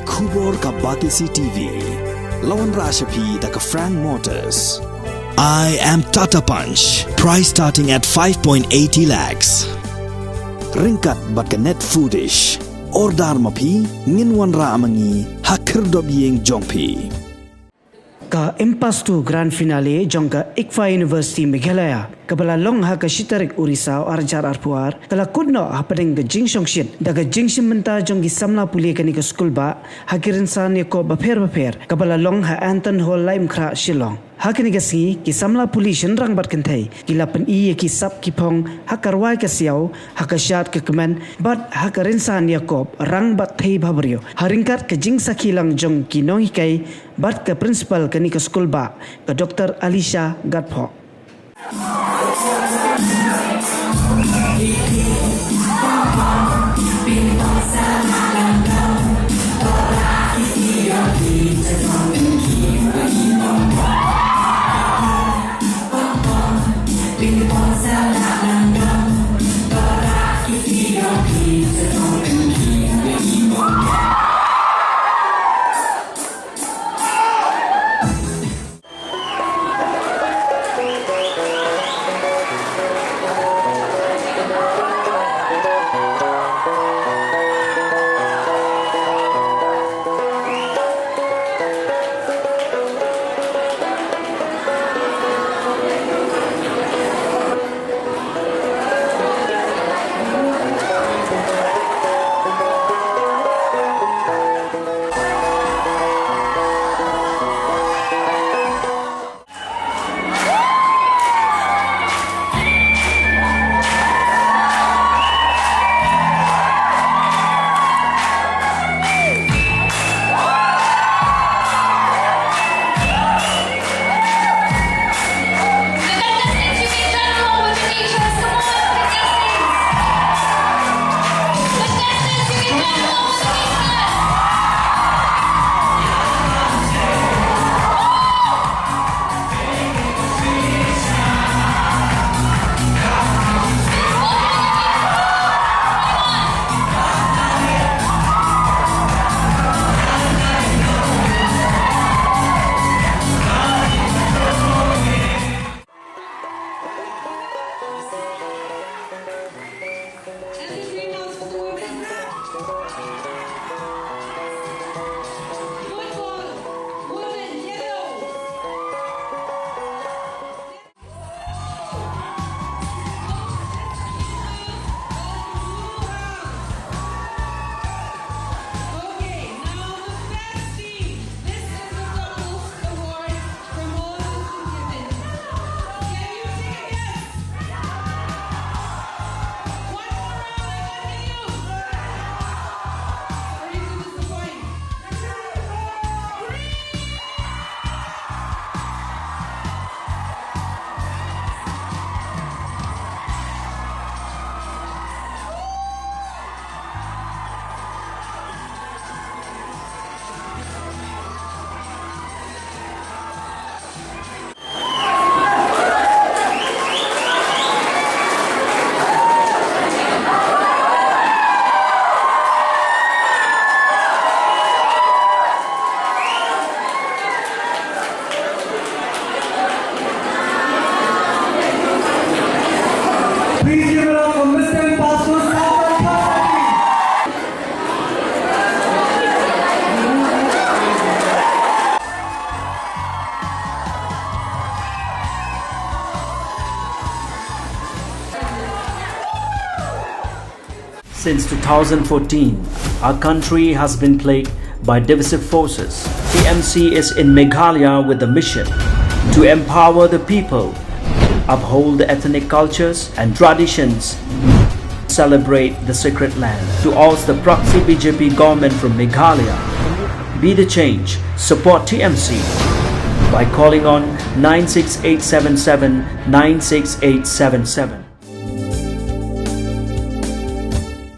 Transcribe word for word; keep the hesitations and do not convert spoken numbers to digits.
Khubor ka Batesi T V. La wanrah sha phi da ka Frank Motors. I am Tata Punch. Price starting at five point eighty lakhs. Ryngkat bad ka Net Foodish. Order ma phi, ngin wanrah ma ngi ha khyrdop ïing jong phi. Ka Impastu Grand Finale jong ka ICFAI University Meghalaya, kaba la long ha ka shi tarik u Risaw ar hajar arphew ar, ka la kut noh hapdeng ka jingshongshit da ka jingshim bynta jong ki samla pule kane ka skulbah ha ki rynsan ïakob bapher bapher, kaba la long ha Anton Hall, Laitumkhrah, Shillong. Ha kane ka sngi, ki samla pule shynrang bad kynthei ki la pyni ïa ki sap ki phong ha ka rwai ka siaw, ha ka shad ka kmen bad ha ka rynsan ïakob rang bad thei bhabriew, ha ryngkat ka jingsakhi lang jong ki nonghikai bad ka principal kane ka skulbah, ka Doctor Alisha Gatphoh. Please give it up for Mister and Pastor Satan Pasaki. Since two thousand fourteen, our country has been plagued by divisive forces. T M C is in Meghalaya with the mission to empower the people, uphold the ethnic cultures and traditions, celebrate the sacred land. To oust the proxy B J P government from Meghalaya, be the change, support T M C by calling on nine six eight seven seven nine six eight seven seven.